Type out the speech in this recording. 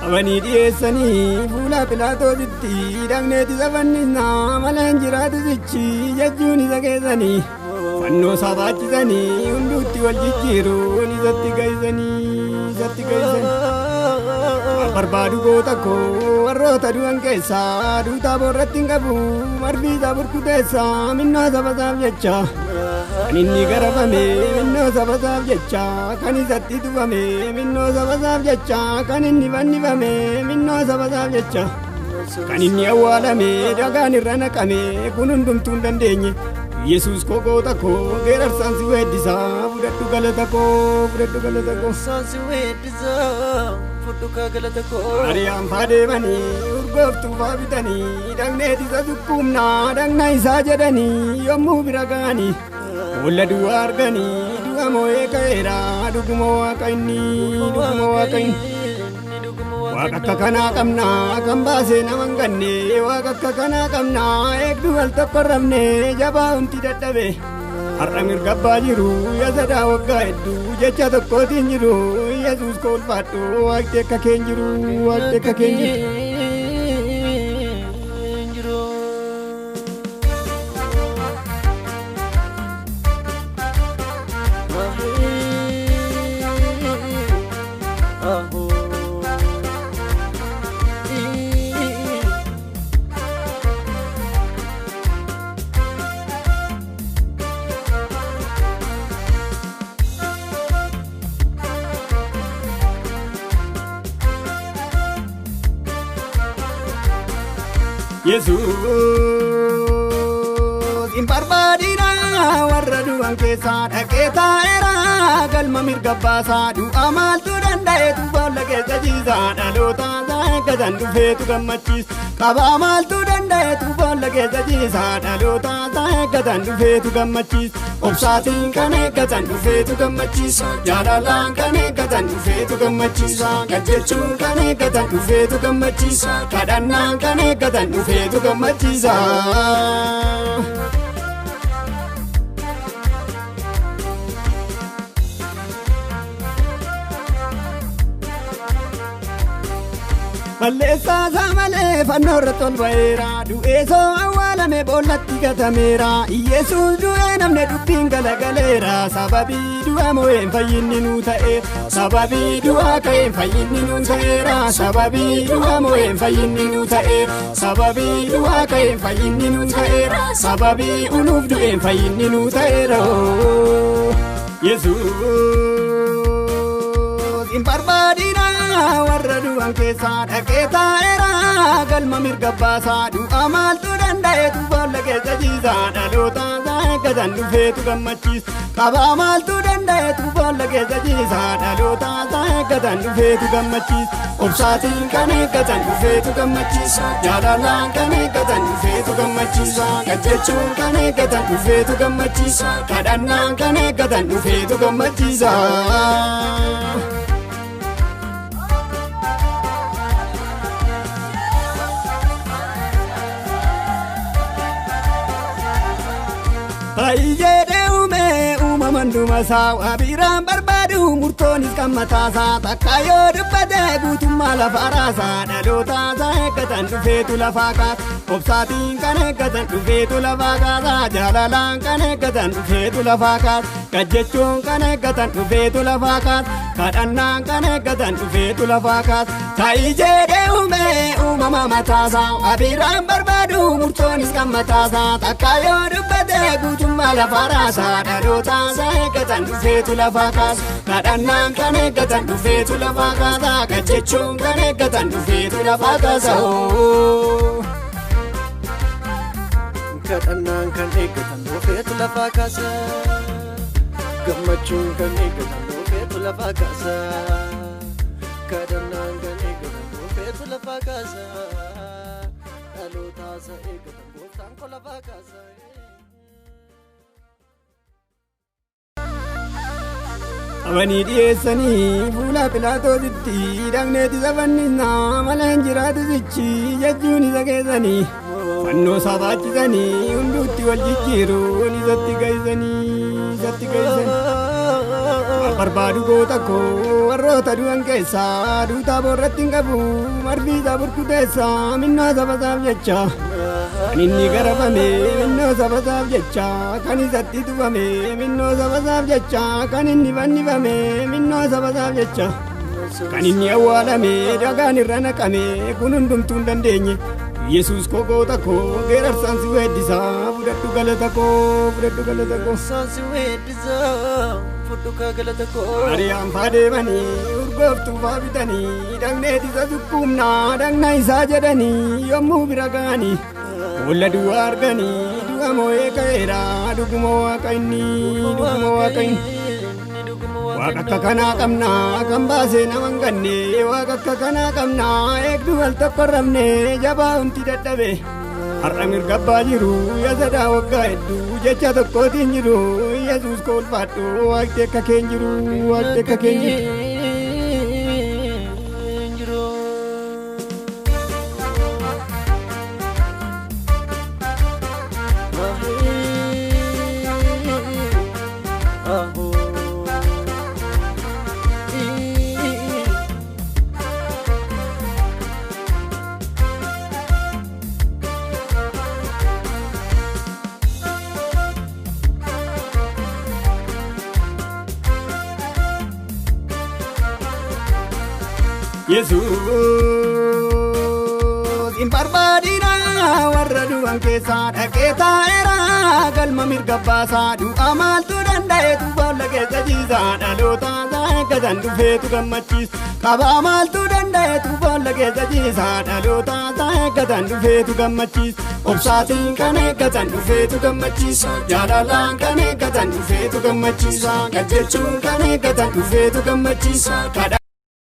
Qabanii dhiyeessanii fuula Philaatoositti dhaqneeti isa fannisnaa malee hin jiraatu sichi jechuun isa geessanii fannoo isaa baachisanii hunduutti wal jijjiiruun isatti gahisanii isatti gahisanii. Barbaadu goota koo warroota du'an keessaa duutaa boorratti hin qabu marfii isaa burkuteessaa minnoo saba isaaf jecha kan inni garafame minnoo saba isaaf jecha kan isatti tufame minnoo saba isaaf jecha kan inni fannifame minnoo saba isaaf jecha kan inni awwaalame dhagaan irra naqame kun hundumtuu hin dandeenye Yesuus koo goota koo geerarsaan si weeddisaa fudhadhu galata koo fudhadhu galata koo. Saansi weeddisaa fudhu kaa galata koo. Mariyaan faa deemanii urgooftuu faa bitanii dhaqneet isa sukkuumnaa dhaqna isaa jedhanii yommuu bira ga'anii boolla du'aa arganii du'a moo'ee ka'eera dhuguma waaqa inni dhuguma waaqa inni. Waaqa akka kanaa qabnaa kan baasee nama hin ganne waaqa akka kanaa qabnaa eegduu al tokko rabne jabaa hundi dadhabe har'a mirga abbaa jiru yasadaa waggaa hedduu jecha tokkootiin jiru Yesuus koo ulfaadhu waaqni akka keen jiru waaqni akka keen jiru. Yesuus hin barbaadina warra du'an keessaa dhaqee taa'eera galma mirga baasaa du'a maaltu danda'eetu boolla keessa ciisaa dhaloota isaa eeggatan dhufeetu gammachiisa qabaa maaltu danda'eetu boolla keessa ciisaa dhaloota isaa eeggatan dhufeetu gammachiisa obsaatiin kan eeggatan dhufeetu gammachiisa jaalalaan kan eeggatan dhufeetu gammachiisa galjechuun kan eeggatan dhufeetu gammachiisa kadhannaan kan eeggatan dhufeetu gammachiisa. Balleessaa isaa malee fannoo irratti ol ba'eera du'ee soo awwaalame boollatti gatameera Yesuus du'ee namni dubbiin galagaleera sababii du'a moo'een fayyinni nuu ta'e sababii du'aa ka'een fayyinni nuu ta'eera sababii du'a moo'een fayyinni nuu ta'e sababii du'aa ka'een fayyinni nuu ta'eera sababii unuuf du'een fayyinni nuu ta'eera. Yesuus hin barbaadina warra du'an keessaa dhaqee taa'eera galma mirga baasaa du'a maaltu danda'eetu boolla keessa ciisaa dhaloota isaa eeggatan dhufeetu gammachiisa qabaa maaltu danda'eetu boolla keessa ciisaa dhaloota isaa eeggatan dhufeetu gammachiisa obsaatiin kan eeggatan dhufeetu gammachiisa jaalalaan kan eeggatan dhufeetu gammachiisa galjechuun kan eeggatan dhufeetu gammachiisa kadhannaan kan eeggatan dhufeetu gammachiisa. Baay'ee uume uumaman dhumasaa waa biraan barbaadu murtoonis kan mataasaa takka yoo dubbate guutummaa lafa raasaa dhaloota isaa eeggatan dhufeetu lafaa kaasa obsaatiin kan eeggatan dhufeetu lafaa kaasa jaalalaan kan eeggatan dhufeetu lafaa kaasa gajjechuun kan eeggatan dhufeetu lafaa kaasa kadhannaan kan eeggatan dhufeetu lafaa kaasa taa'ii jedhee uume uumama mataasaa waa biraan barbaadu murtoonis kan mataasaa takka yoo dubbate guutummaa lafa raasaa dhaloota isaa eeggatan dhufeetu lafaa kaasa kadhannaan kan eeggatan dhufeetu lafaa kaasa gajjechuun kan eeggatan dhufeetu lafaa kaasa. Kadhannaan kan eeggatan dhufeetu lafaa kaasa. Gammachuun kan eeggatan dhufeetu lafaa kaasa. Kadhannaan kan eeggatan dhufeetu lafaa kaasa. Dhaloota isa eeggatan gooftaan koo lafaa kaasa. Qabanii dhiyeessanii fuula Philaatoositti dhaqneet isa fannisnaa malee hin jiraatu sichi jechuun isa geessanii fannoo isaa baachisanii hunduutti wal jijjiiruun isatti gahisanii isatti gahisanii. Barbaadu goota koo warroota du'an keessaa duutaa boorratti hin qabu marbii isaa burkuteessaa minnoo sabasaaf jecha kan inni garafame minnoo sabasaaf jecha kan isatti tufame minnoo sabasaaf jecha kan inni fannifame minnoo sabasaaf jecha kan inni awwaalame dhagaan irra naqame kun hundumtuu hin dandeenye. Yesuus koo goota koo geerarsaan si weeddisaa fudhadhu galata koo fudhadhu galata koo. Saansi weeddisaa fudhu kaa galata koo. Mariyaan faa deemanii urgooftuu faa bitanii dhaqneet isa sukkuumnaa dhaqna isaa jedhanii yommuu bira ga'anii boolla duwwaa arganii du'a moo'ee ka'eera dhuguma waaqa inni dhuguma waaqa inni. Waaqa akka kanaa qabnaa kan baasee nama hin ganne waaqa akka kanaa qabnaa eegduu wal tokko hin rabne jabaa hundi dadhabe har'a mirga abbaa jiru yasadaa waggaa hedduu jecha tokkootiin jiru Yesuus koo ulfaadhu waaqni akka keen jiru waaqni akka keen jiru. Jiru. Yesuus hin barbaadina warra du'an keessaa dhaqee taa'eera galma mirga baasaa du'a maaltu danda'eetu boolla keessa ciisa dhaloota isaa eeggatan dhufeetu gammachiisa qabaa maaltu danda'eetu boolla keessa ciisa dhaloota isaa eeggatan dhufeetu gammachiisa obsaatiin kan eeggatan dhufeetu gammachiisa jaalalaan kan eeggatan dhufeetu gammachiisa gajjechuun kan eeggatan dhufeetu gammachiisa kadhaa.